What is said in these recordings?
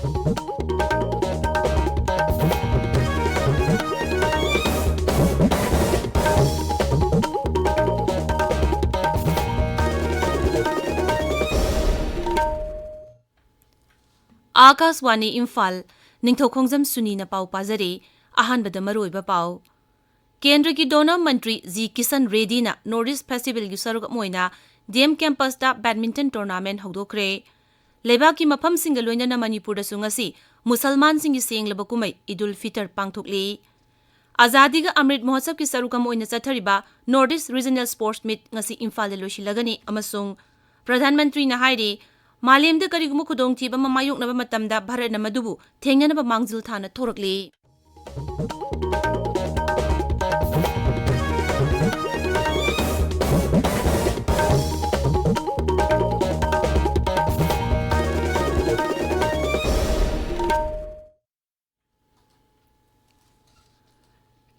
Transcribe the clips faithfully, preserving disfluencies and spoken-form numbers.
ꯑꯥꯀꯥꯁꯋꯥꯅꯤ ꯏꯝꯐꯥꯜ, ꯅꯤꯡꯊꯧꯈꯣꯡꯖꯝ ꯁꯨꯅꯤꯅ ꯄꯥꯎ ꯄꯥꯖꯔꯤ꯫ ꯑꯍꯥꯟꯕꯗ ꯃꯔꯨꯑꯣꯏꯕ ꯄꯥꯎ꯫ ꯀꯦꯟꯗ꯭ꯔꯒꯤ ꯗꯣꯅꯔ ꯃꯟꯇ꯭ꯔꯤ ꯖꯤ ꯀꯤꯁꯟ ꯔꯦꯗꯤꯅ ꯅꯣꯔꯠ ꯏꯁ ꯐꯦꯁꯇꯤꯚꯦꯜꯒꯤ ꯁꯔꯨꯛ ꯑꯃ ꯑꯣꯏꯅ ꯗꯤ ꯑꯦꯝ ꯀꯦꯝꯄꯁꯇ ꯕꯦꯗꯃꯤꯟꯇꯟ ꯇꯣꯔꯅꯥꯃꯦꯟꯠ ꯍꯧꯗꯣꯛꯈ꯭ꯔꯦ꯫ ꯂꯩꯕꯥꯛꯀꯤ ꯃꯐꯝꯁꯤꯡꯒ ꯂꯣꯏꯅꯅ ꯃꯅꯤꯄꯨꯔꯗꯁꯨ ꯉꯁꯤ ꯃꯨꯁꯜꯃꯥꯟꯁꯤꯡꯒꯤ ꯁꯦꯡꯂꯕ ꯀꯨꯝꯍꯩ ꯏꯗꯨꯜ ꯐꯤꯇꯔ ꯄꯥꯡꯊꯣꯛꯂꯤ꯫ ꯑꯖꯥꯗꯤꯒ ꯑꯃ꯭ꯔꯤꯠ ꯃꯍꯣꯠꯁꯕꯀꯤ ꯁꯔꯨꯛ ꯑꯃ ꯑꯣꯏꯅ ꯆꯠꯊꯔꯤꯕ north east regional sports meet ꯉꯁꯤ ꯏꯝꯐꯥꯜꯗ ꯂꯣꯏꯁꯤꯜꯂꯒꯅꯤ ꯑꯃꯁꯨꯡ ꯄ꯭ꯔꯙꯥꯟ ꯃꯟꯇ꯭ꯔꯤꯅ ꯍꯥꯏꯔꯤ, ꯃꯥꯂꯦꯝꯗ ꯀꯔꯤꯒꯨꯝꯕ ꯈꯨꯗꯣꯡꯊꯤꯕ ꯑꯃ ꯃꯥꯌꯣꯛꯅꯕ ꯃꯇꯝꯗ ꯚꯥꯔꯠꯅ ꯃꯗꯨꯕꯨ ꯊꯦꯡꯅꯅꯕ ꯃꯥꯡꯖꯤꯜ ꯊꯥꯅ ꯊꯣꯔꯛꯂꯤ꯫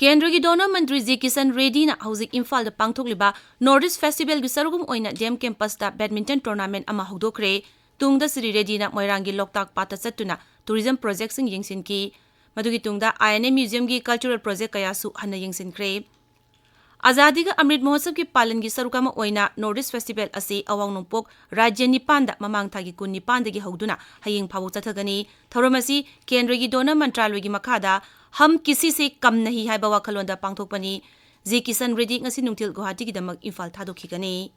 ꯀꯦꯟꯗ꯭ꯔꯒꯤ ꯗꯣꯅꯔ ꯃꯟꯇ꯭ꯔꯤ ꯖꯤ ꯀꯤꯁꯟ ꯔꯦꯗꯤꯅ ꯍꯧꯖꯤꯛ ꯏꯝꯐꯥꯜꯗ ꯄꯥꯡꯊꯣꯛꯂꯤꯕ ꯅꯣꯔꯠ ꯏꯁ ꯐꯦꯁꯇꯤꯚꯦꯜꯒꯤ ꯁꯔꯨꯛ ꯑꯃ ꯑꯣꯏꯅ ꯗꯤ ꯑꯦꯝ ꯀꯦꯝꯄꯁꯇ ꯕꯦꯗꯃꯤꯟꯇꯟ ꯇꯣꯔꯅꯥꯃꯦꯟꯠ ꯑꯃ ꯍꯧꯗꯣꯛꯈ꯭ꯔꯦ꯫ ꯇꯨꯡꯗ ꯁ꯭ꯔꯤ ꯔꯦꯗꯤꯅ ꯃꯣꯏꯔꯥꯡꯒꯤ ꯂꯣꯛꯇꯥꯛ ꯄꯥꯠꯇ ꯆꯠꯇꯨꯅ ꯇꯨꯔꯤꯖꯝ ꯄ꯭ꯔꯣꯖꯦꯛꯁꯤꯡ ꯌꯦꯡꯁꯤꯟꯈꯤ꯫ ꯃꯗꯨꯒꯤ ꯇꯨꯡꯗ ꯑꯥꯏ ꯑꯦꯟ ꯑꯦ ꯃ꯭ꯌꯨꯖꯤꯌꯝꯒꯤ ꯀꯜꯆꯔꯦꯜ ꯄ꯭ꯔꯣꯖꯦꯛ ꯀꯌꯥꯁꯨ ꯍꯟꯅ ꯌꯦꯡꯁꯤꯟꯈ꯭ꯔꯦ꯫ ꯑꯖꯥꯗꯤꯒ ꯑꯃ꯭ꯔꯤꯠ ꯃꯍꯣꯠꯁꯕꯀꯤ ꯄꯥꯂꯟꯒꯤ ꯁꯔꯨꯛ ꯑꯃ ꯑꯣꯏꯅ ꯅꯣꯔꯠ ꯏꯁ ꯐꯦꯁꯇꯤꯚꯦꯜ ꯑꯁꯤ ꯑꯋꯥꯡ ꯅꯣꯡꯄꯣꯛ ꯔꯥꯖ꯭ꯌ ꯅꯤꯄꯥꯟꯗ ꯃꯃꯥꯡ ꯊꯥꯒꯤ ꯀꯨꯟꯅꯤꯄꯥꯟꯗꯒꯤ ꯍꯧꯗꯨꯅ ꯍꯌꯦꯡ ꯐꯥꯎꯕ ꯆꯠꯊꯒꯅꯤ꯫ ꯊꯧꯔꯝ ꯑꯁꯤ ꯀꯦꯟꯗ꯭ꯔꯒꯤ ꯗꯣꯅꯔ ꯃꯟꯇ꯭ꯔꯥꯂꯣꯏꯒꯤ ꯃꯈꯥꯗ ꯍꯝ ꯀꯤꯁꯤꯁꯦ ꯀꯝ ꯅꯍꯤ ꯍꯥꯏꯕ ꯋꯥꯈꯜꯂꯣꯟꯗ ꯄꯥꯡꯊꯣꯛꯄꯅꯤ꯫ ꯖꯤ ꯀꯤꯁꯟ ꯔꯦꯗꯤ ꯉꯁꯤ ꯅꯨꯡꯊꯤꯜ ꯒꯨꯋꯥꯍꯥꯇꯤꯒꯤꯗꯃꯛ ꯏꯝꯐꯥꯜ ꯊꯥꯗꯣꯛꯈꯤꯒꯅꯤ꯫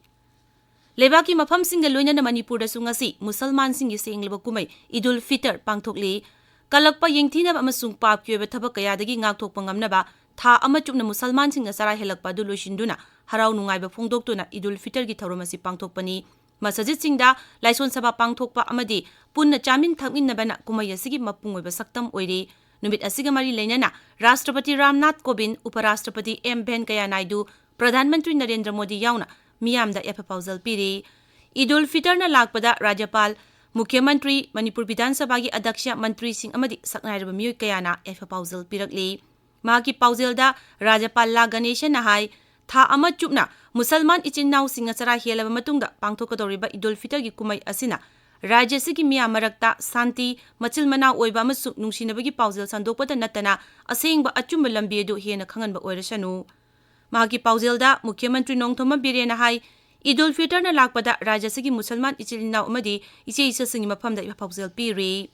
ꯂꯩꯕꯥꯛꯀꯤ ꯃꯐꯝꯁꯤꯡꯒ ꯂꯣꯏꯅꯅ ꯃꯅꯤꯄꯨꯔꯗꯁꯨ ꯉꯁꯤ ꯃꯨꯁꯜꯃꯥꯟꯁꯤꯡꯒꯤ ꯁꯦꯡꯂꯕ ꯀꯨꯝꯍꯩ ꯏꯗꯨꯜ ꯐꯤꯇꯔ ꯄꯥꯡꯊꯣꯛꯂꯤ꯫ ꯀꯜꯂꯛꯄ, ꯌꯦꯡꯊꯤꯅꯕ ꯑꯃꯁꯨꯡ ꯄꯥꯞꯀꯤ ꯑꯣꯏꯕ ꯊꯕꯛ ꯀꯌꯥꯗꯒꯤ ꯉꯥꯛꯊꯣꯛꯄ ꯉꯝꯅꯕ ꯊꯥ ꯑꯃ ꯆꯨꯞꯅ ꯃꯨꯁꯜꯃꯥꯟꯁꯤꯡꯅ ꯆꯔꯥ ꯍꯦꯜꯂꯛꯄ ꯑꯗꯨ ꯂꯣꯏꯁꯤꯟꯗꯨꯅ ꯍꯔꯥꯎ ꯅꯨꯡꯉꯥꯏꯕ ꯐꯣꯡꯗꯣꯛꯇꯨꯅ ꯏꯗꯨꯜ ꯐꯤꯇꯔꯒꯤ ꯊꯧꯔꯝ ꯑꯁꯤ ꯄꯥꯡꯊꯣꯛꯄꯅꯤ꯫ ꯃꯁꯖꯤꯗꯁꯤꯡꯗ ꯂꯥꯏꯁꯣꯟ ꯁꯚꯥ ꯄꯥꯡꯊꯣꯛꯄ ꯑꯃꯗꯤ ꯄꯨꯟꯅ ꯆꯥꯃꯤꯟ ꯊꯛꯃꯤꯟꯅꯕꯅ ꯀꯨꯝꯍꯩ ꯑꯁꯤꯒꯤ ꯃꯄꯨꯡ ꯑꯣꯏꯕ ꯁꯛꯇꯝ ꯑꯣꯏꯔꯤ꯫ ꯅꯨꯃꯤꯠ ꯑꯁꯤꯒ ꯃꯔꯤ ꯂꯩꯅꯅ ꯔꯥꯁꯇ꯭ꯔꯄꯇꯤ ꯔꯥꯝꯅꯥꯊ ꯀꯣꯕꯤꯟꯗ, ꯎꯄ ꯔꯥꯁꯇ꯭ꯔꯄꯇꯤ ꯑꯦꯝ ꯚꯦꯟꯀꯌꯥ ꯅꯥꯏꯗꯨ, ꯄ꯭ꯔꯙꯥꯟ ꯃꯟꯇ꯭ꯔꯤ ꯅꯔꯦꯟꯗ꯭ꯔ ꯃꯣꯗꯤ ꯌꯥꯎꯅ ꯃꯤꯌꯥꯝꯗ ꯌꯥꯏꯐ ꯄꯥꯎꯖꯦꯜ ꯄꯤꯔꯤ꯫ ꯏꯗꯨꯜ ꯐꯤꯇꯔꯅ ꯂꯥꯛꯄꯗ ꯔꯥꯖ꯭ꯌꯄꯥꯜ, ꯃꯨꯈ꯭ꯌ ꯃꯟꯇ꯭ꯔꯤ, ꯃꯅꯤꯄꯨꯔ ꯕꯤꯙꯥꯟ ꯁꯚꯥꯒꯤ ꯑꯗ꯭ꯌꯛꯁ, ꯃꯟꯇ꯭ꯔꯤꯁꯤꯡ ꯑꯃꯗꯤ ꯁꯛꯅꯥꯏꯔꯕ ꯃꯤꯑꯣꯏ ꯀꯌꯥꯅ ꯌꯥꯏꯐ ꯄꯥꯎꯖꯦꯜ ꯄꯤꯔꯛꯂꯤ꯫ ꯃꯍꯥꯛꯀꯤ ꯄꯥꯎꯖꯦꯜꯗ ꯔꯥꯖ꯭ꯌꯄꯥꯜ ꯂꯥ ꯒꯅꯦꯁꯟꯅ ꯍꯥꯏ, ꯊꯥ ꯑꯃ ꯆꯨꯞꯅ ꯃꯨꯁꯜꯃꯥꯟ ꯏꯆꯤꯟ ꯏꯅꯥꯎꯁꯤꯡꯅ ꯆꯔꯥ ꯍꯦꯜꯂꯕ ꯃꯇꯨꯡꯗ ꯄꯥꯡꯊꯣꯛꯀꯗꯧꯔꯤꯕ ꯏꯗꯨꯜ ꯐꯤꯇꯔꯒꯤ ꯀꯨꯝꯍꯩ ꯑꯁꯤꯅ ꯔꯥꯖ꯭ꯌ ꯑꯁꯤꯒꯤ ꯃꯤꯌꯥꯝ ꯃꯔꯛꯇ ꯁꯥꯟꯇꯤ, ꯃꯆꯤꯜ ꯃꯅꯥꯎ ꯑꯣꯏꯕ ꯑꯃꯁꯨꯡ ꯅꯨꯡꯁꯤꯅꯕꯒꯤ ꯄꯥꯎꯖꯦꯜ ꯁꯟꯗꯣꯛꯄꯗ ꯅꯠꯇꯅ ꯑꯁꯦꯡꯕ ꯑꯆꯨꯝꯕ ꯂꯝꯕꯤ ꯑꯗꯨ ꯍꯦꯟꯅ ꯈꯪꯍꯟꯕ ꯑꯣꯏꯔꯁꯅꯨ꯫ ꯃꯍꯥꯛꯀꯤ ꯄꯥꯎꯖꯦꯜꯗ ꯃꯨꯈ꯭ꯌ ꯃꯟꯇ꯭ꯔꯤ ꯅꯣꯡꯊꯣꯝꯕꯝ ꯕꯤꯔꯦꯟꯅ ꯍꯥꯏ, ꯏꯗꯨꯜ ꯐꯤꯇꯔꯅ ꯂꯥꯛꯄꯗ ꯔꯥꯖ꯭ꯌ ꯑꯁꯤꯒꯤ ꯃꯨꯁꯜꯃꯥꯟ ꯏꯆꯤꯜ ꯏꯅꯥꯎ ꯑꯃꯗꯤ ꯏꯆꯦ ꯏꯆꯜꯁꯤꯡꯒꯤ ꯃꯐꯝꯗ ꯄꯥꯎꯖꯦꯜ ꯄꯤꯔꯤ꯫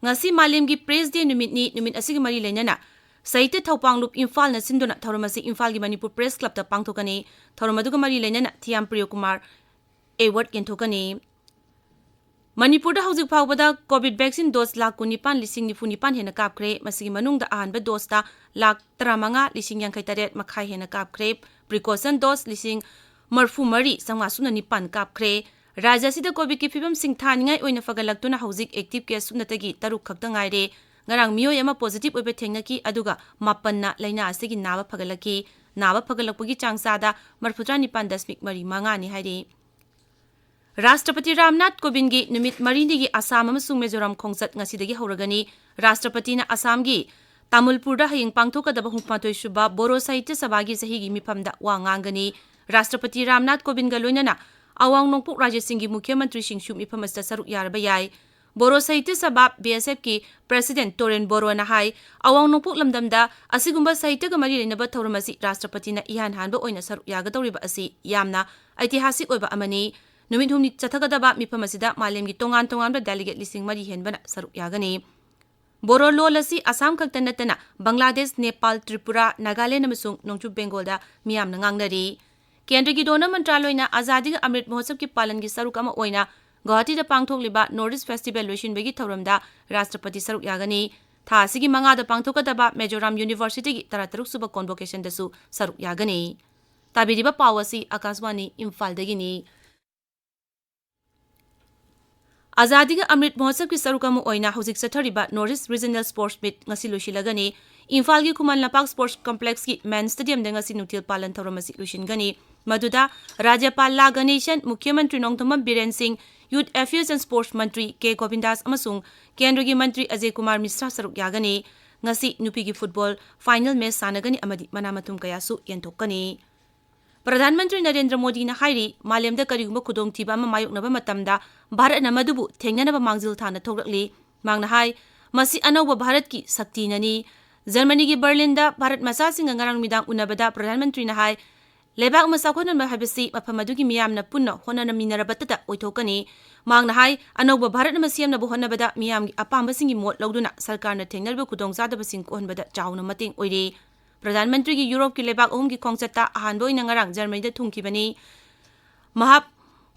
ꯉꯁꯤ ꯃꯥꯂꯦꯝꯒꯤ ꯄ꯭ꯔꯦꯁ ꯗꯦ ꯅꯨꯃꯤꯠꯅꯤ꯫ ꯅꯨꯃꯤꯠ ꯑꯁꯤꯒꯤ ꯃꯔꯤ ꯂꯩꯅꯅ ꯁꯥꯍꯤꯇ꯭ꯌ ꯊꯧꯄꯥꯡꯂꯨꯞ ꯏꯝꯐꯥꯜꯅ ꯁꯤꯟꯗꯨꯅ ꯊꯧꯔꯝ ꯑꯁꯤ ꯏꯝꯐꯥꯜꯒꯤ ꯃꯅꯤꯄꯨꯔ ꯄ꯭ꯔꯦꯁ ꯀ꯭ꯂꯕꯇ ꯄꯥꯡꯊꯣꯛꯀꯅꯤ꯫ ꯊꯧꯔꯝ ꯑꯗꯨꯒ ꯃꯔꯤ ꯂꯩꯅꯅ ꯊꯤꯌꯥꯝ ꯄ꯭ꯔꯤꯌꯣꯀꯨꯃꯥꯔ ꯑꯦꯋꯥꯔꯗ ꯌꯦꯟꯊꯣꯛꯀꯅꯤ꯫ ꯃꯅꯤꯄꯨꯔꯗ ꯍꯧꯖꯤꯛ ꯐꯥꯎꯕꯗ ꯀꯣꯚꯤꯗ ꯚꯦꯛꯁꯤꯟ ꯗꯣꯁ ꯂꯥꯈ ꯀꯨꯟꯅꯤꯄꯥꯟ ꯂꯤꯁꯤꯡ ꯅꯤꯐꯨ ꯅꯤꯄꯥꯟ ꯍꯦꯟꯅ ꯀꯥꯞꯈ꯭ꯔꯦ꯫ ꯃꯁꯤꯒꯤ ꯃꯅꯨꯡꯗ ꯑꯍꯥꯟꯕ ꯗꯣꯁꯇ ꯂꯥꯈ ꯇꯔꯥꯃꯉꯥ ꯂꯤꯁꯤꯡ ꯌꯥꯡꯈꯩ ꯇꯔꯦꯠ ꯃꯈꯥꯏ ꯍꯦꯟꯅ ꯀꯥꯞꯈ꯭ꯔꯦ꯫ ꯄ꯭ꯔꯤꯀꯣꯁꯟ ꯗꯣꯁ ꯂꯤꯁꯤꯡ ꯃꯔꯤꯐꯨ ꯃꯔꯤ ꯆꯥꯝꯃꯉꯥ ꯁꯨꯞꯅ ꯅꯤꯄꯥꯟ ꯀꯥꯞꯈ꯭ꯔꯦ꯫ ꯔꯥꯖ꯭ꯌ ꯑꯁꯤꯗ ꯀꯣꯚꯤꯗꯀꯤ ꯐꯤꯕꯝꯁꯤꯡ ꯊꯥꯅꯤꯡꯉꯥꯏ ꯑꯣꯏꯅ ꯐꯒꯠꯂꯛꯇꯨꯅ ꯍꯧꯖꯤꯛ ꯑꯦꯛꯇꯤꯚ ꯀꯦꯁ ꯁꯨꯞꯅꯇꯒꯤ ꯇꯔꯨꯛ ꯈꯛꯇ ꯉꯥꯏꯔꯦ꯫ ꯉꯔꯥꯡ ꯃꯤꯑꯣꯏ ꯑꯃ ꯄꯣꯖꯤꯇꯤꯚ ꯑꯣꯏꯕ ꯊꯦꯡꯅꯈꯤ, ꯑꯗꯨꯒ ꯃꯥꯄꯟꯅ ꯂꯥꯏꯅꯥ ꯑꯁꯤꯒꯤ ꯅꯥꯕ ꯐꯒꯠꯂꯛꯈꯤ꯫ ꯅꯥꯕ ꯐꯒꯠꯂꯛꯄꯒꯤ ꯆꯥꯡ ꯆꯥꯗ ꯃꯔꯤꯐꯨꯇꯔꯥ ꯅꯤꯄꯥꯟ ꯗꯁꯃꯤꯛ ꯃꯔꯤ ꯃꯉꯥꯅꯤ ꯍꯥꯏꯔꯤ꯫ ꯔꯥꯁꯇ꯭ꯔꯄꯇꯤ ꯔꯥꯝꯅꯥꯊ ꯀꯣꯕꯤꯟꯗꯒꯤ ꯅꯨꯃꯤꯠ ꯃꯔꯤꯅꯤꯒꯤ ꯑꯁꯥꯝ ꯑꯃꯁꯨꯡ ꯃꯤꯖꯣꯔꯥꯝ ꯈꯣꯡꯆꯠ ꯉꯁꯤꯗꯒꯤ ꯍꯧꯔꯒꯅꯤ꯫ ꯔꯥꯁꯇ꯭ꯔꯄꯇꯤꯅ ꯑꯁꯥꯝꯒꯤ ꯇꯥꯃꯨꯜꯄꯨꯔꯗ ꯍꯌꯦꯡ ꯄꯥꯡꯊꯣꯛꯀꯗꯕ ꯍꯨꯝꯐꯨꯃꯥꯊꯣꯏ ꯁꯨꯕ ꯕꯣꯔꯣ ꯁꯥꯍꯤꯇ꯭ꯌ ꯁꯚꯥꯒꯤ ꯆꯍꯤꯒꯤ ꯃꯤꯐꯝꯗ ꯋꯥ ꯉꯥꯡꯒꯅꯤ꯫ ꯔꯥꯁꯇ꯭ꯔꯄꯇꯤ ꯔꯥꯝꯅꯥꯊ ꯀꯣꯕꯤꯟꯗꯒ ꯂꯣꯏꯅꯅ ꯑꯋꯥꯡ ꯅꯣꯡꯄꯣꯛ ꯔꯥꯖ꯭ꯌꯁꯤꯡꯒꯤ ꯃꯨꯈ꯭ꯌ ꯃꯟꯇ꯭ꯔꯤꯁꯤꯡꯁꯨ ꯃꯤꯐꯝ ꯑꯁꯤꯗ ꯁꯔꯨꯛ ꯌꯥꯔꯕ ꯌꯥꯏ꯫ ꯕꯣꯔꯣ ꯁꯥꯍꯤꯇ꯭ꯌ ꯁꯚꯥ, ꯕꯤ ꯑꯦꯁ ꯑꯦꯐꯀꯤ ꯄ꯭ꯔꯦꯁꯤꯗꯦꯟꯠ ꯇꯣꯔꯦꯟ ꯕꯣꯔꯣꯅ ꯍꯥꯏ, ꯑꯋꯥꯡ ꯅꯣꯡꯄꯣꯛ ꯂꯝꯗꯝꯗ ꯑꯁꯤꯒꯨꯝꯕ ꯁꯥꯍꯤꯇ꯭ꯌꯒ ꯃꯔꯤ ꯂꯩꯅꯕ ꯊꯧꯔꯝ ꯑꯁꯤ ꯔꯥꯁꯇ꯭ꯔꯄꯇꯤꯅ ꯏꯍꯥꯟ ꯍꯥꯟꯕ ꯑꯣꯏꯅ ꯁꯔꯨꯛ ꯌꯥꯒꯗꯧꯔꯤꯕ ꯑꯁꯤ ꯌꯥꯝꯅ ꯑꯩꯇꯤꯍꯥꯁꯤꯛ ꯑꯣꯏꯕ ꯑꯃꯅꯤ꯫ ꯅꯨꯃꯤꯠ ꯍꯨꯝꯅꯤ ꯆꯠꯊꯒꯗꯕ ꯃꯤꯐꯝ ꯑꯁꯤꯗ ꯃꯥꯂꯦꯝꯒꯤ ꯇꯣꯉꯥꯟ ꯇꯣꯉꯥꯟꯕ ꯗꯦꯂꯤꯒꯦꯠ ꯂꯤꯁꯤꯡ ꯃꯔꯤ ꯍꯦꯟꯕꯅ ꯁꯔꯨꯛ ꯌꯥꯒꯅꯤ꯫ ꯕꯣꯔꯣ ꯂꯣꯜ ꯑꯁꯤ ꯑꯁꯥꯝ ꯈꯛꯇ ꯅꯠꯇꯅ ꯕꯪꯒ꯭ꯂꯥꯗꯦꯁ, ꯅꯦꯄꯥꯜ, ꯇ꯭ꯔꯤꯄꯨꯔꯥ, ꯅꯥꯒꯥꯂꯦꯟꯗ ꯑꯃꯁꯨꯡ ꯅꯣꯡꯆꯨꯞ ꯕꯦꯡꯒꯣꯜꯗ ꯃꯤꯌꯥꯝꯅ ꯉꯥꯡꯅꯔꯤ꯫ ꯀꯦꯟꯗ꯭ꯔꯒꯤ ꯗꯣꯅꯔ ꯃꯟꯇ꯭ꯔꯥꯂꯣꯏꯅ ꯑꯖꯥꯗꯤ ꯀꯥ ꯑꯃ꯭ꯔꯤꯠ ꯃꯍꯣꯠꯁꯕꯀꯤ ꯄꯥꯂꯟꯒꯤ ꯁꯔꯨꯛ ꯑꯃ ꯑꯣꯏꯅ ꯒꯨꯋꯥꯍꯥꯇꯤꯗ ꯄꯥꯡꯊꯣꯛꯂꯤꯕ ꯅꯣꯔꯠ ꯏꯁ ꯐꯦꯁꯇꯤꯚꯦꯜ ꯂꯣꯏꯁꯤꯟꯕꯒꯤ ꯊꯧꯔꯝꯗ ꯔꯥꯁꯇ꯭ꯔꯄꯇꯤ ꯁꯔꯨꯛ ꯌꯥꯒꯅꯤ꯫ ꯊꯥ ꯑꯁꯤꯒꯤ ꯃꯉꯥꯗ ꯄꯥꯡꯊꯣꯛꯀꯗꯕ ꯃꯤꯖꯣꯔꯥꯝ ꯌꯨꯅꯤꯚꯔꯁꯤꯇꯤꯒꯤ ꯇꯔꯥꯇꯔꯨꯛ ꯁꯨꯕ ꯀꯣꯟꯚꯣꯀꯦꯁꯟꯗꯁꯨ ꯁꯔꯨꯛ ꯌꯥꯒꯅꯤ꯫ ꯇꯥꯕꯤꯔꯤꯕ ꯄꯥꯎ ꯑꯁꯤ ꯑꯀꯥꯁꯕꯥꯅꯤ ꯏꯝꯐꯥꯜꯗꯒꯤꯅꯤ꯫ ꯑꯖꯥꯗꯤ ꯀꯥ ꯑꯃ꯭ꯔꯤꯠ ꯃꯍꯣꯠꯁꯕꯀꯤ ꯁꯔꯨꯛ ꯑꯃ ꯑꯣꯏꯅ ꯍꯧꯖꯤꯛ ꯆꯠꯊꯔꯤꯕ north east regional sports meet ꯉꯁꯤ ꯂꯣꯏꯁꯤꯜꯂꯒꯅꯤ꯫ ꯏꯝꯐꯥꯜꯒꯤ ꯈꯨꯃꯟ ꯂꯝꯄꯥꯛ ꯁ꯭ꯄꯣꯔꯠꯁ ꯀꯝꯄ꯭ꯂꯦꯛꯁꯀꯤ ꯃꯦꯟ ꯁ꯭ꯇꯦꯗꯤꯌꯝꯗ ꯉꯁꯤ ꯅꯨꯡꯊꯤꯜ ꯄꯥꯂꯟ ꯊꯧꯔꯝ ꯑꯁꯤ ꯂꯣꯏꯁꯤꯟꯒꯅꯤ꯫ ꯃꯗꯨꯗ ꯔꯥꯖ꯭ꯌꯄꯥꯜ ꯂꯥ ꯒꯅꯦꯁꯟ, ꯃꯨꯈ꯭ꯌ ꯃꯟꯇ꯭ꯔꯤ ꯅꯣꯡꯊꯣꯝꯕꯝ ꯕꯤꯔꯦꯟ ꯁꯤꯡ, ꯌꯨꯊ ꯑꯦꯐꯤꯌꯔꯁ ꯑꯦꯟ ꯁ꯭ꯄꯣꯔꯠꯁ ꯃꯟꯇ꯭ꯔꯤ ꯀꯦ ꯒꯣꯕꯤꯟꯗꯥꯁ ꯑꯃꯁꯨꯡ ꯀꯦꯟꯗ꯭ꯔꯒꯤ ꯃꯟꯇ꯭ꯔꯤ ꯑꯖꯌ ꯀꯨꯃꯥꯔ ꯃꯤꯁ꯭ꯔꯥ ꯁꯔꯨꯛ ꯌꯥꯒꯅꯤ꯫ ꯉꯁꯤ ꯅꯨꯄꯤꯒꯤ ꯐꯨꯠꯕꯣꯜ ꯐꯥꯏꯅꯦꯜ ꯃꯦꯆ ꯁꯥꯟꯅꯒꯅꯤ ꯑꯃꯗꯤ ꯃꯅꯥ ꯃꯊꯨꯝ ꯀꯌꯥꯁꯨ ꯌꯦꯟꯊꯣꯛꯀꯅꯤ꯫ ꯄ꯭ꯔꯙꯥꯟ ꯃꯟꯇ꯭ꯔꯤ ꯅꯔꯦꯟꯗ꯭ꯔ ꯃꯣꯗꯤꯅ ꯍꯥꯏꯔꯤ, ꯃꯥꯂꯦꯝꯗ ꯀꯔꯤꯒꯨꯝꯕ ꯈꯨꯗꯣꯡꯊꯤꯕ ꯑꯃ ꯃꯥꯌꯣꯛꯅꯕ ꯃꯇꯝꯗ ꯚꯥꯔꯠꯅ ꯃꯗꯨꯕꯨ ꯊꯦꯡꯅꯅꯕ ꯃꯥꯡꯖꯤꯜ ꯊꯥꯅ ꯊꯣꯛꯂꯛꯂꯤ꯫ ꯃꯍꯥꯛꯅ ꯍꯥꯏ, ꯃꯁꯤ ꯑꯅꯧꯕ ꯚꯥꯔꯠꯀꯤ ꯁꯛꯇꯤꯅꯅꯤ꯫ ꯖꯔꯃꯅꯤꯒꯤ ꯕꯔꯂꯤꯟꯗ ꯚꯥꯔꯠ ꯃꯆꯥꯁꯤꯡꯒ ꯉꯔꯥꯡ ꯅꯨꯃꯤꯗꯥꯡ ꯎꯅꯕꯗ ꯄ꯭ꯔꯙꯥꯟ ꯃꯟꯇ꯭ꯔꯤꯅ ꯍꯥꯏ, ꯂꯩꯕꯥꯛ ꯑꯃ ꯆꯥꯎꯈꯠꯍꯟꯕ ꯍꯥꯏꯕꯁꯤ ꯃꯐꯝ ꯑꯗꯨꯒꯤ ꯃꯤꯌꯥꯝꯅ ꯄꯨꯟꯅ ꯍꯣꯠꯅꯃꯤꯟꯅꯔꯕꯇꯗ ꯑꯣꯏꯊꯣꯛꯀꯅꯤ꯫ ꯃꯍꯥꯛꯅ ꯍꯥꯏ, ꯑꯅꯧꯕ ꯚꯥꯔꯠ ꯑꯃ ꯁꯦꯝꯅꯕ ꯍꯣꯠꯅꯕꯗ ꯃꯤꯌꯥꯝꯒꯤ ꯑꯄꯥꯝꯕꯁꯤꯡꯒꯤ ꯃꯣꯠ ꯂꯧꯗꯨꯅ ꯁꯔꯀꯥꯔꯅ ꯊꯦꯡꯅꯔꯤꯕ ꯈꯨꯗꯣꯡꯆꯥꯗꯕꯁꯤꯡ ꯀꯣꯛꯍꯟꯕꯗ ꯆꯥꯎꯅ ꯃꯇꯦꯡ ꯑꯣꯏꯔꯤ꯫ ꯄ꯭ꯔꯙꯥꯟ ꯃꯟꯇ꯭ꯔꯤꯒꯤ ꯌꯨꯔꯣꯞꯀꯤ ꯂꯩꯕꯥꯛ ꯑꯍꯨꯝꯒꯤ ꯈꯣꯡꯆꯠꯇ ꯑꯍꯥꯟꯕ ꯑꯣꯏꯅ ꯉꯔꯥꯡ ꯖꯔꯃꯅꯤꯗ ꯊꯨꯡꯈꯤꯕꯅꯤ꯫ ꯃꯍꯥꯛ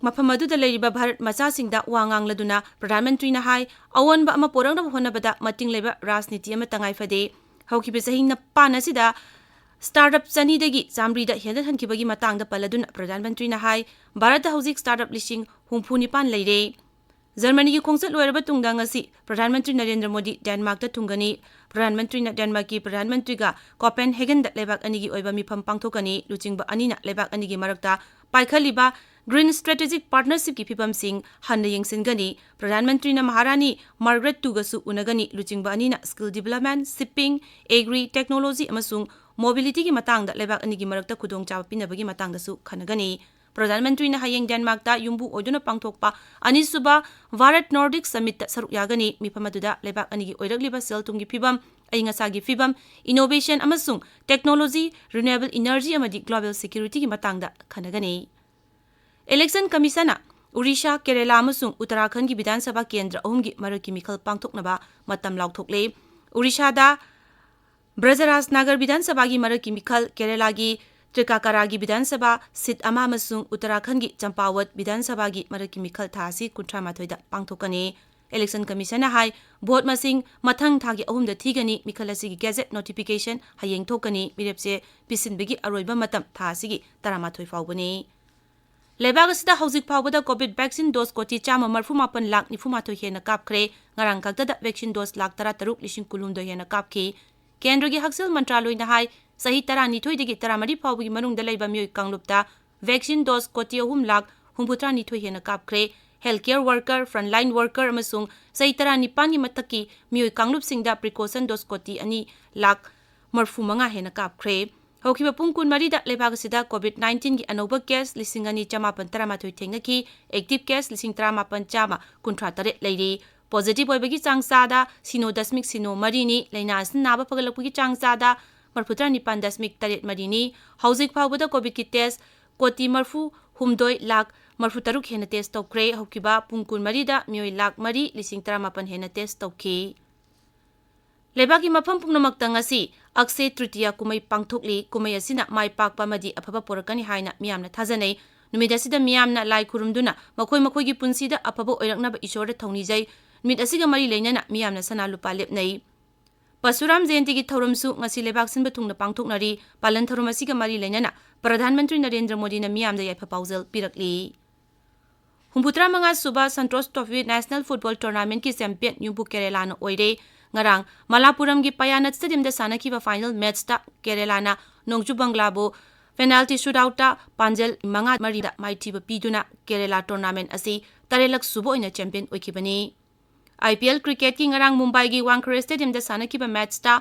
ꯃꯐꯝ ꯑꯗꯨꯗ ꯂꯩꯔꯤꯕ ꯚꯥꯔꯠ ꯃꯆꯥꯁꯤꯡꯗ ꯋꯥ ꯉꯥꯡꯂꯗꯨꯅ ꯄ꯭ꯔꯙꯥꯟ ꯃꯟꯇ꯭ꯔꯤꯅ ꯍꯥꯏ, ꯑꯑꯣꯟꯕ ꯑꯃ ꯄꯨꯔꯛꯅꯕ ꯍꯣꯠꯅꯕꯗ ꯃꯇꯤꯡ ꯂꯩꯕ ꯔꯥꯖꯅꯤꯇꯤ ꯑꯃ ꯇꯉꯥꯏ ꯐꯗꯦ꯫ ꯍꯧꯈꯤꯕ ꯆꯍꯤ ꯅꯤꯄꯥꯟ ꯑꯁꯤꯗ ꯁ꯭ꯇꯥꯔꯠ ꯑꯞ ꯆꯅꯤꯗꯒꯤ ꯆꯥꯃꯔꯤꯗ ꯍꯦꯟꯒꯠꯍꯟꯈꯤꯕꯒꯤ ꯃꯇꯥꯡꯗ ꯄꯜꯂꯗꯨꯅ ꯄ꯭ꯔꯙꯥꯟ ꯃꯟꯇ꯭ꯔꯤꯅ ꯍꯥꯏ, ꯚꯥꯔꯠꯇ ꯍꯧꯖꯤꯛ ꯁ꯭ꯇꯥꯔꯠ ꯑꯞ ꯂꯤꯁꯤꯡ ꯍꯨꯝꯐꯨ ꯅꯤꯄꯥꯟ ꯂꯩꯔꯦ꯫ ꯖꯔꯃꯅꯤꯒꯤ ꯈꯣꯡꯆꯠ ꯂꯣꯏꯔꯕ ꯇꯨꯡꯗ ꯉꯁꯤ ꯄ꯭ꯔꯙꯥꯟ ꯃꯟꯇ꯭ꯔꯤ ꯅꯔꯦꯟꯗ꯭ꯔ ꯃꯣꯗꯤ ꯗꯦꯟꯃꯥꯔꯛꯇ ꯊꯨꯡꯒꯅꯤ꯫ ꯄ꯭ꯔꯙꯥꯟ ꯃꯟꯇ꯭ꯔꯤꯅ ꯗꯦꯟꯃꯥꯔꯛꯀꯤ ꯄ꯭ꯔꯙꯥꯟ ꯃꯟꯇ꯭ꯔꯤꯒ ꯀꯣꯄꯦꯟꯍꯦꯒꯟꯗ ꯂꯩꯕꯥꯛ ꯑꯅꯤꯒꯤ ꯑꯣꯏꯕ ꯃꯤꯐꯝ ꯄꯥꯡꯊꯣꯛꯀꯅꯤ꯫ ꯂꯨꯆꯤꯡꯕ ꯑꯅꯤꯅ ꯂꯩꯕꯥꯛ ꯑꯅꯤꯒꯤ ꯃꯔꯛꯇ ꯄꯥꯏꯈꯠꯂꯤꯕ Green Strategic Partnershipꯀꯤ ꯐꯤꯕꯝꯁꯤꯡ ꯍꯟꯅ ꯌꯦꯡꯁꯤꯟꯒꯅꯤ꯫ ꯄ꯭ꯔꯙꯥꯟ ꯃꯟꯇ꯭ꯔꯤꯅ ꯃꯍꯥꯔꯥꯅꯤ ꯃꯥꯔꯒꯔꯦꯠ ꯇꯨꯒꯁꯨ ꯎꯅꯒꯅꯤ꯫ ꯂꯨꯆꯤꯡꯕ ꯑꯅꯤꯅ skill development, shipping, agri, technology ꯑꯃꯁꯨꯡ mobilityꯒꯤ ꯃꯇꯥꯡꯗ ꯂꯩꯕꯥꯛ ꯑꯅꯤꯒꯤ ꯃꯔꯛꯇ ꯈꯨꯗꯣꯡꯆꯥꯕ ꯄꯤꯅꯕꯒꯤ ꯃꯇꯥꯡꯗꯁꯨ ꯈꯟꯅꯒꯅꯤ꯫ ꯄ꯭ꯔꯙꯥꯟ ꯃꯟꯇ꯭ꯔꯤꯅ ꯍꯌꯦꯡ ꯗꯦꯟꯃꯥꯔꯛꯇ ꯌꯨꯝꯕꯨ ꯑꯣꯏꯗꯨꯅ ꯄꯥꯡꯊꯣꯛꯄ ꯑꯅꯤꯁꯨꯕ ꯚꯥꯔꯠ ꯅꯣꯔꯗꯤꯛ ꯁꯃꯤꯠꯇ ꯁꯔꯨꯛ ꯌꯥꯒꯅꯤ꯫ ꯃꯤꯐꯝ ꯑꯗꯨꯗ ꯂꯩꯕꯥꯛ ꯑꯅꯤꯒꯤ ꯑꯣꯏꯔꯛꯂꯤꯕ ꯁꯦꯜ ꯊꯨꯝꯒꯤ ꯐꯤꯕꯝ, ꯑꯏꯪ ꯑꯁꯥꯒꯤ ꯐꯤꯕꯝ, innovation ꯑꯃꯁꯨꯡ technology, renewable energy ꯑꯃꯗꯤ global securityꯒꯤ ꯃꯇꯥꯡꯗ ꯈꯟꯅꯒꯅꯤ꯫ Election Commissionꯅ ꯑꯣꯔꯤꯁꯥ, ꯀꯦꯔꯦꯂꯥ ꯑꯃꯁꯨꯡ ꯎꯠꯇꯔꯥꯈꯟꯗꯒꯤ ꯕꯤꯙꯥꯟ ꯁꯚꯥ ꯀꯦꯟꯗ꯭ꯔ ꯑꯍꯨꯝꯒꯤ ꯃꯔꯛꯀꯤ ꯃꯤꯈꯜ ꯄꯥꯡꯊꯣꯛꯅꯕ ꯃꯇꯝ ꯂꯥꯎꯊꯣꯛꯂꯦ꯫ ꯑꯣꯔꯤꯁꯥꯗ ꯕ꯭ꯔꯖꯔꯥꯖ ꯅꯥꯒꯔ ꯕꯤꯙꯥꯟ ꯁꯚꯥꯒꯤ ꯃꯔꯛꯀꯤ ꯃꯤꯈꯜ, ꯀꯦꯔꯦꯂꯥꯒꯤ ꯇ꯭ꯔꯤꯀꯥꯀꯥꯔꯥꯒꯤ ꯕꯤꯙꯥꯟ ꯁꯚꯥ ꯁꯤꯠ ꯑꯃ ꯑꯃꯁꯨꯡ ꯎꯠꯇꯔꯥꯈꯟꯗꯒꯤ ꯆꯝꯄꯥꯋꯠ ꯕꯤꯙꯥꯟ ꯁꯚꯥꯒꯤ ꯃꯔꯛꯀꯤ ꯃꯤꯈꯜ ꯊꯥ ꯑꯁꯤ ꯀꯨꯟꯊ꯭ꯔꯥ ꯃꯥꯊꯣꯏꯗ ꯄꯥꯡꯊꯣꯛꯀꯅꯤ꯫ Election Commissionꯅ ꯍꯥꯏ, ꯚꯣꯠ ꯃꯁꯤꯡ ꯃꯊꯪ ꯊꯥꯒꯤ ꯑꯍꯨꯝꯗ ꯊꯤꯒꯅꯤ꯫ ꯃꯤꯈꯜ ꯑꯁꯤꯒꯤ gazette notification ꯍꯌꯦꯡ ꯊꯣꯛꯀꯅꯤ꯫ ꯃꯤꯔꯦꯞꯆꯦ ꯄꯤꯁꯤꯟꯕꯒꯤ ꯑꯔꯣꯏꯕ ꯃꯇꯝ ꯊꯥ ꯑꯁꯤꯒꯤ ꯇꯔꯥꯃꯥꯊꯣꯏ ꯐꯥꯎꯕꯅꯤ꯫ ꯂꯩꯕꯥꯛ ꯑꯁꯤꯗ ꯍꯧꯖꯤꯛ ꯐꯥꯎꯕꯗ COVID vaccine dose ꯀꯣꯇꯤ ꯆꯥꯝꯃ ꯃꯔꯤꯐꯨ ꯃꯥꯄꯟ ꯂꯥꯈ ꯅꯤꯐꯨ ꯃꯥꯊꯣꯏ ꯍꯦꯟꯅ ꯀꯥꯞꯈ꯭ꯔꯦ꯫ ꯉꯔꯥꯡ ꯈꯛꯇꯗ vaccine dose ꯂꯥꯈ ꯇꯔꯥ ꯇꯔꯨꯛ ꯂꯤꯁꯤꯡ ꯀꯨꯟꯍꯨꯝꯗꯣꯏ ꯍꯦꯟꯅ ꯀꯥꯞꯈꯤ꯫ ꯀꯦꯟꯗ꯭ꯔꯒꯤ ꯍꯛꯁꯦꯜ ꯃꯟꯇ꯭ꯔꯥꯂꯣꯏꯅ ꯍꯥꯏ, ꯆꯍꯤ ꯇꯔꯥꯅꯤꯊꯣꯏꯗꯒꯤ ꯇꯔꯥꯃꯔꯤ ꯐꯥꯎꯕꯒꯤ ꯃꯅꯨꯡꯗ ꯂꯩꯕ ꯃꯤꯑꯣꯏ ꯀꯥꯡꯂꯨꯞꯇ vaccine dose ꯀꯣꯇꯤ ꯑꯍꯨꯝ ꯂꯥꯈ ꯍꯨꯝꯐꯨꯇꯔꯥꯅꯤꯊꯣꯏ ꯍꯦꯟꯅ ꯀꯥꯞꯈ꯭ꯔꯦ꯫ Healthcare worker, frontline worker ꯑꯃꯁꯨꯡ ꯆꯍꯤ ꯇꯔꯥꯅꯤꯄꯥꯟꯒꯤ ꯃꯊꯛꯀꯤ ꯃꯤꯑꯣꯏ ꯀꯥꯡꯂꯨꯞꯁꯤꯡꯗ precaution dose ꯀꯣꯇꯤ ꯑꯅꯤ ꯂꯥꯈ ꯃꯔꯤꯐꯨ ꯃꯉꯥ ꯍꯦꯟꯅ ꯀꯥꯞꯈ꯭ꯔꯦ꯫ ꯍꯧꯈꯤꯕ ꯄꯨꯡ ꯀꯨꯟꯃꯔꯤꯗ ꯂꯩꯕꯥꯛ ꯑꯁꯤꯗ COVID nineteenꯒꯤ ꯑꯅꯧꯕ case ꯂꯤꯁꯤꯡ ꯑꯅꯤ ꯆꯃꯥꯄꯟ ꯇꯔꯥꯃꯥꯊꯣꯏ ꯊꯦꯡꯅꯈꯤ, active case ꯂꯤꯁꯤꯡ ꯇꯔꯥꯃꯥꯄꯟ ꯆꯥꯝꯃ ꯀꯨꯟꯊ꯭ꯔꯥ ꯇꯔꯦꯠ ꯂꯩꯔꯤ꯫ Positive ꯑꯣꯏꯕꯒꯤ ꯆꯥꯡ ꯆꯥꯗ ꯁꯤꯅꯣ ꯗꯁꯃꯤꯛ ꯁꯤꯅꯣ ꯃꯔꯤꯅꯤ, ꯂꯥꯏꯅꯥ ꯑꯁꯤꯅ ꯅꯥꯕ ꯐꯒꯠꯂꯛꯄꯒꯤ ꯆꯥꯡ ꯆꯥꯗ ꯃꯔꯐꯨ ꯇꯔꯥꯅꯤꯄꯥꯟ ꯗꯁꯃꯤꯛ ꯇꯔꯦꯠ ꯃꯔꯤꯅꯤ꯫ ꯍꯧꯖꯤꯛ ꯐꯥꯎꯕꯗ COVIDꯀꯤ test ꯀꯣꯇꯤ ꯃꯔꯐꯨ ꯍꯨꯝꯗꯣꯏ ꯂꯥꯈ ꯃꯔꯐꯨ ꯇꯔꯨꯛ ꯍꯦꯟꯅ test ꯇꯧꯈ꯭ꯔꯦ꯫ ꯍꯧꯈꯤꯕ ꯄꯨꯡ ꯀꯨꯟꯃꯔꯤꯗ ꯃꯤꯑꯣꯏ ꯂꯥꯈ ꯃꯔꯤ ꯂꯤꯁꯤꯡ ꯇꯔꯥꯃꯥꯄꯟ ꯍꯦꯟꯅ test ꯇꯧꯈꯤ꯫ ꯂꯩꯕꯥꯛꯀꯤ ꯃꯐꯝ ꯄꯨꯝꯅꯃꯛꯇ ꯉꯁꯤ ꯑꯛꯁꯦ ꯇ꯭ꯔꯤꯇꯤꯌꯥ ꯀꯨꯝꯍꯩ ꯄꯥꯡꯊꯣꯛꯂꯤ꯫ ꯀꯨꯝꯍꯩ ꯑꯁꯤꯅ ꯃꯥꯏ ꯄꯥꯛꯄ ꯑꯃꯗꯤ ꯑꯐꯕ ꯄꯨꯔꯛꯀꯅꯤ ꯍꯥꯏꯅ ꯃꯤꯌꯥꯝꯅ ꯊꯥꯖꯅꯩ꯫ ꯅꯨꯃꯤꯠ ꯑꯁꯤꯗ ꯃꯤꯌꯥꯝꯅ ꯂꯥꯏ ꯈꯨꯔꯨꯝꯗꯨꯅ ꯃꯈꯣꯏ ꯃꯈꯣꯏꯒꯤ ꯄꯨꯟꯁꯤꯗ ꯑꯐꯕ ꯑꯣꯏꯔꯛꯅꯕ ꯏꯁꯣꯔꯗ ꯊꯧꯅꯤꯖꯩ꯫ ꯅꯨꯃꯤꯠ ꯑꯁꯤꯒ ꯃꯔꯤ ꯂꯩꯅꯅ ꯃꯤꯌꯥꯝꯅ ꯁꯅꯥ ꯂꯨꯄꯥ ꯂꯦꯞꯅꯩ꯫ ꯄꯔꯁꯨꯔꯥꯝ ꯖꯌꯟꯇꯤꯒꯤ ꯊꯧꯔꯝꯁꯨ ꯉꯁꯤ ꯂꯩꯕꯥꯛ ꯁꯤꯟꯕ ꯊꯨꯡꯅ ꯄꯥꯡꯊꯣꯛꯅꯔꯤ꯫ ꯄꯥꯂꯟ ꯊꯧꯔꯝ ꯑꯁꯤꯒ ꯃꯔꯤ ꯂꯩꯅꯅ ꯄ꯭ꯔꯙꯥꯟ ꯃꯟꯇ꯭ꯔꯤ ꯅꯔꯦꯟꯗ꯭ꯔ ꯃꯣꯗꯤꯅ ꯃꯤꯌꯥꯝꯗ ꯌꯥꯏꯐ ꯄꯥꯎꯖꯦꯜ ꯄꯤꯔꯛꯂꯤ꯫ ꯍꯨꯝꯐꯨꯇꯔꯥ ꯃꯉꯥ ꯁꯨꯕ ꯁꯟꯇꯣꯁ ꯇ꯭ꯔꯣꯐꯤ ꯅꯦꯁꯅꯦꯜ ꯐꯨꯠꯕꯣꯜ ꯇꯣꯔꯅꯥꯃꯦꯟꯠꯀꯤ ꯆꯦꯝꯄꯤꯌꯟ ꯌꯨꯝꯕꯨ ꯀꯦꯔꯦꯂꯥꯅ ꯑꯣꯏꯔꯦ꯫ ꯉꯔꯥꯡ ꯃꯂꯥꯄꯨꯔꯝꯒꯤ ꯄꯌꯥꯅꯠ ꯁ꯭ꯇꯦꯗꯤꯌꯝꯗ ꯁꯥꯟꯅꯈꯤꯕ ꯐꯥꯏꯅꯦꯜ ꯃꯦꯠꯆꯇ ꯀꯦꯔꯦꯂꯥꯅ ꯅꯣꯡꯆꯨ ꯕꯪꯒ꯭ꯂꯥꯕꯨ ꯄꯦꯅꯥꯜꯇꯤ ꯁꯨꯠꯑꯥꯎꯠꯇ ꯄꯥꯟꯖꯜ ꯃꯉꯥ ꯃꯔꯤꯗ ꯃꯥꯏꯊꯤꯕ ꯄꯤꯗꯨꯅ ꯀꯦꯔꯦꯂꯥ ꯇꯣꯔꯅꯥꯃꯦꯟꯠ ꯑꯁꯤ ꯇꯔꯦꯠꯂꯛ ꯁꯨꯕ ꯑꯣꯏꯅ ꯆꯦꯝꯄꯤꯌꯟ ꯑꯣꯏꯈꯤꯕꯅꯤ꯫ IPL ꯀ꯭ꯔꯤꯀꯦꯠꯀꯤ ꯉꯔꯥꯡ ꯃꯨꯝꯕꯥꯏꯒꯤ ꯋꯥꯡꯈꯔꯦ ꯁ꯭ꯇꯦꯗꯤꯌꯝꯗ ꯁꯥꯟꯅꯈꯤꯕ ꯃꯦꯠꯆꯇ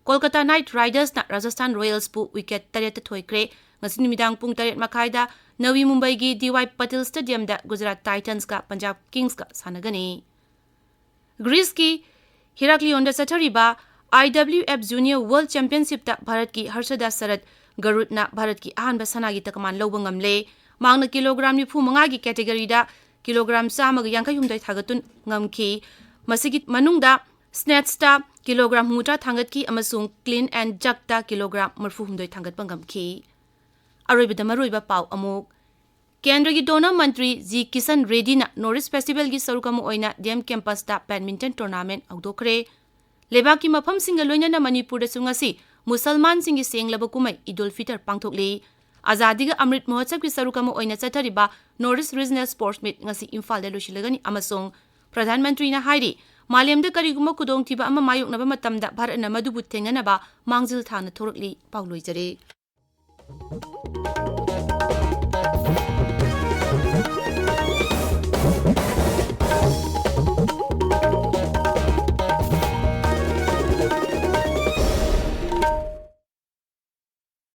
ꯀꯣꯜꯀꯇꯥ ꯅꯥꯏꯠ ꯔꯥꯏꯗꯔꯁꯅ ꯔꯥꯖꯁꯊꯥꯟ ꯔꯣꯌꯦꯜꯁꯄꯨ ꯋꯤꯀꯦꯠ ꯇꯔꯦꯠꯇ ꯊꯣꯏꯈ꯭ꯔꯦ꯫ ꯉꯁꯤ ꯅꯨꯃꯤꯗꯥꯡ ꯄꯨꯡ ꯇꯔꯦꯠ ꯃꯈꯥꯏꯗ ꯅꯕꯤ ꯃꯨꯝꯕꯥꯏꯒꯤ ꯗꯤ ꯋꯥꯏ ꯄꯇꯦꯜ ꯁ꯭ꯇꯦꯗꯤꯌꯝꯗ ꯒꯨꯖꯔꯥꯠ ꯇꯥꯏꯇꯟꯁꯀ ꯄꯟꯖꯥꯕ ꯀꯤꯡꯁꯀ ꯁꯥꯟꯅꯒꯅꯤ꯫ ꯒ꯭ꯔꯤꯁꯀꯤ ꯍꯤꯔꯥꯀ꯭ꯂꯤꯌꯣꯟꯗ ꯆꯠꯊꯔꯤꯕ IWF Junior World Championshipꯇ ꯚꯥꯔꯠꯀꯤ ꯍꯔꯁꯗꯥ ꯁꯔꯠ ꯒꯔꯨꯠꯅ ꯚꯥꯔꯠꯀꯤ ꯑꯍꯥꯟꯕ ꯁꯅꯥꯒꯤ ꯇꯀꯃꯥꯟ ꯂꯧꯕ ꯉꯝꯂꯦ꯫ ꯃꯍꯥꯛꯅ ꯀꯤꯂꯣꯒ꯭ꯔꯥꯝ ꯅꯤꯐꯨ ꯃꯉꯥꯒꯤ categoryꯗ ꯀꯤꯂꯣꯒ꯭ꯔꯥꯝ ꯆꯥꯝꯃꯒ ꯌꯥꯡꯈꯩ ꯍꯨꯝꯗꯣꯏ ꯊꯥꯡꯒꯠꯇꯨꯅ ꯉꯝꯈꯤ꯫ ꯃꯁꯤꯒꯤ ꯃꯅꯨꯡꯗ snatchꯇ ꯀꯤꯂꯣꯒ꯭ꯔꯥꯝ ꯍꯨꯝꯐꯨꯇꯔꯥ ꯊꯥꯡꯒꯠꯈꯤ ꯑꯃꯁꯨꯡ clean and jerkꯇ ꯀꯤꯂꯣꯒ꯭ꯔꯥꯝ ꯃꯔꯐꯨ ꯍꯨꯝꯗꯣꯏ ꯊꯥꯡꯒꯠꯄ ꯉꯝꯈꯤ꯫ ꯑꯔꯣꯏꯕꯗ ꯃꯔꯨꯑꯣꯏꯕ ꯄꯥꯎ ꯑꯃꯨꯛ꯫ ꯀꯦꯟꯗ꯭ꯔꯒꯤ ꯙꯣꯅ ꯃꯟꯇ꯭ꯔꯤ ꯖꯤ ꯀꯤꯁꯟ ꯔꯦꯗꯤꯅ North East Festivalꯒꯤ ꯁꯔꯨꯛ ꯑꯃ ꯑꯣꯏꯅ DM campusꯇ badminton tournament ꯍꯧꯗꯣꯛꯈ꯭ꯔꯦ꯫ ꯂꯩꯕꯥꯛꯀꯤ ꯃꯐꯝꯁꯤꯡꯒ ꯂꯣꯏꯅꯅ ꯃꯅꯤꯄꯨꯔꯗꯁꯨ ꯉꯁꯤ ꯃꯨꯁꯜꯃꯥꯟꯁꯤꯡꯒꯤ ꯁꯦꯡꯂꯕ ꯀꯨꯝꯍꯩ ꯏꯗ ꯎꯜ ꯐꯤꯇꯔ ꯄꯥꯡꯊꯣꯛꯂꯤ꯫ ꯑꯖꯥꯗꯤꯒ ꯑꯃ꯭ꯔꯤꯠ ꯃꯍꯣꯠꯁꯕꯒꯤ ꯁꯔꯨꯛ ꯑꯃ ꯑꯣꯏꯅ ꯆꯠꯊꯔꯤꯕ North East Regional Sports Meet ꯉꯁꯤ ꯏꯝꯐꯥꯜꯗ ꯂꯣꯏꯁꯤꯜꯂꯒꯅꯤ ꯑꯃꯁꯨꯡ ꯄ꯭ꯔꯙꯥꯟ ꯃꯟꯇ꯭ꯔꯤꯅ ꯍꯥꯏꯔꯤ, ꯃꯥꯂꯦꯝꯗ ꯀꯔꯤꯒꯨꯝꯕ ꯈꯨꯗꯣꯡꯊꯤꯕ ꯑꯃ ꯃꯥꯌꯣꯛꯅꯕ ꯃꯇꯝꯗ ꯚꯥꯔꯠꯅ ꯃꯗꯨꯕꯨ ꯊꯦꯡꯅꯅꯕ ꯃꯥꯡꯖꯤꯜ ꯊꯥꯅ ꯊꯣꯔꯛꯂꯤ꯫ ꯄꯥꯎ ꯂꯣꯏꯖꯔꯦ꯫